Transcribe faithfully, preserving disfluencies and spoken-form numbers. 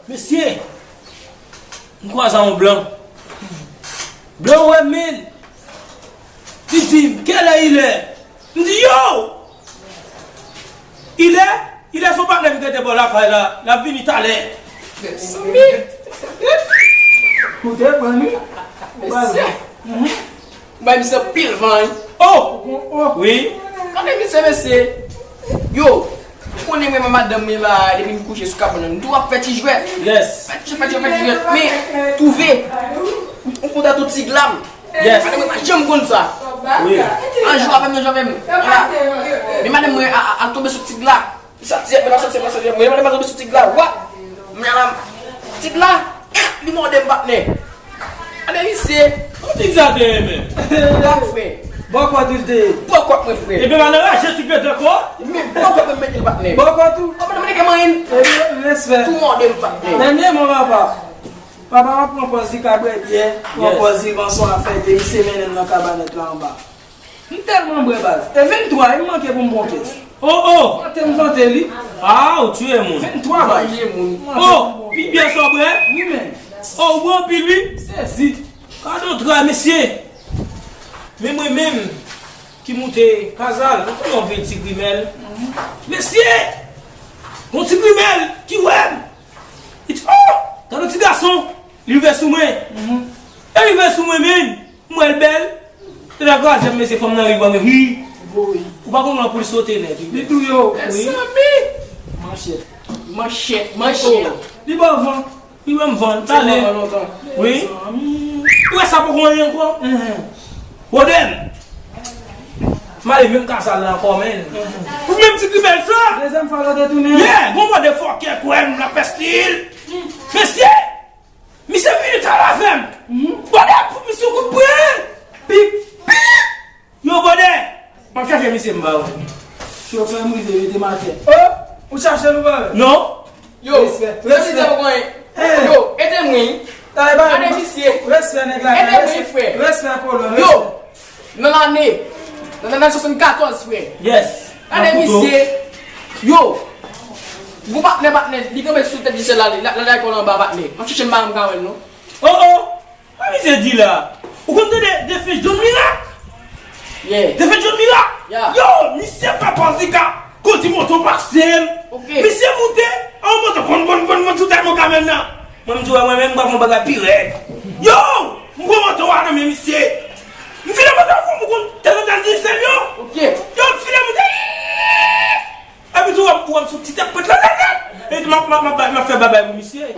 Mesye, m kwaze a yon blan. Blan wè m, men. Li di m, quelle heure il est? M di, yo! Il est? Il est, se yon patnè m ki rete bò lakay la. L ap vini talè. Mezanmi. Koute, pran li. Mesye. Bay misye anpil van, wi. Oh! Wi. Gade misye, mesye. Yo, ou konnen mwen, madanm mwen la, depi m kouche sou kabann nan, m tou ap fè ti jwèt. Yes. Fè ti jwèt, fè ti jwèt, fè ti jwèt. Men, twouve, m konn tande yon ti glam. Yes. Madanm mwen pa janm konn sa. Wi. An jou avè m, nan jou avè m. Ala. Men madanm mwen a, a, a tonbe sou ti glam. Li soti, epi l ap soti, epi l ap soti. Mwen, mwen, mwen, soti tig la, wap! Mwen la, tig la, li mòde m, patnè. Gade misye. Ou tig sa te ye menm? Wap, frè. Bòkò tou l te ye. Bòkò mwen, frè. Epi m al rache ti pete kò. Men bòkò mwen mete l, patnè. Bòkò tou. Ou pa mete manyen. Epi respè. Tou mòde m, patnè. Dènye mo, papa. Papa, w ap pran pòz li ka bwè byè, pran pòz li, ranson a fè de, misye mennen l nan kabanèt la anba. M tèlman bwè baz. E venntwa, e m manke pou m pran kès. Oh, oh! Vante m vante li. Ah, ou tiye moun. Venntwa baz. Tiye moun. Oh, pi byen sa w bwè? Wi, men. Oh, ou bwè anpil, wi? Sezi. Gade yon tray, mesye. Men mwen menm, ki moute Kazal, mwen konnen yon pil ti grimèl. Mesye! Yon ti grimèl ki wè m. Li di, oh! Gade yon ti gason. Li rive sou mwen. E rive sou mwen, men. M wè l bèl. Epi nan twazyèm, mesye, fanm nan rive, men wi. Ou pa konn nan pou l sote nèt, wi. Li touye w. Wi. Mezanmi. Manchèt. Manchèt, manchèt. Oh, li ba w van. Li ban m van. Talè. Wi. Ou wè sa poko anyen ankò? Wodèm. M ale menm Kazal la ankò, men. Pou menm ti grimèl sa. Dezyèm fwa l detounen. Yeah, gon mòde fòkè kwè m, l ap fè stil. Mesye! Misye vini talè avè m. Bòdè pou misye kout pwen. Pip, pip. Yo, bòdè. M ap chache misye, m pa wè. Chofè m rive mete m atè. Oh, ou chache l ou pa wè? Non. Yo, respè, respè. Yo, ede mwen. Gade misye. Respè, nèg la. Ede mwen, frè. Respè, kolon. Yo. Nan lane, nan lane swasannkatòz, frè. Yes. Gade misye. Yo. Gwo patnè, patnè. Li kanpe sou tèt di sèl la, li, la, la, la, kòl anba, patnè. M ap chèche m pa, m ka wè l, non. Oh, oh. Sa misye di la? Ou konn tande Defense John Mira? Yeah. Defense John Mira? Yeah. Yo, misye fè pòz li ka kondi moto pase m. Ok. Misye moute an moto, bon, bon, bon, bon, sou tèt mwen kamèl nan. Mwen, m di, wè, mwen menm, m pral fè yon bagay pi rèd. Yo! M pran moto a nan men misye. M file moto a, m konn tanzantan di se m yo. Ok. Yo, m file moto. Epi tou, w ap, w ap sou ti tèt pwent la, la, la. Epi m ap, m ap, m ap, m ap fè babay pou misye.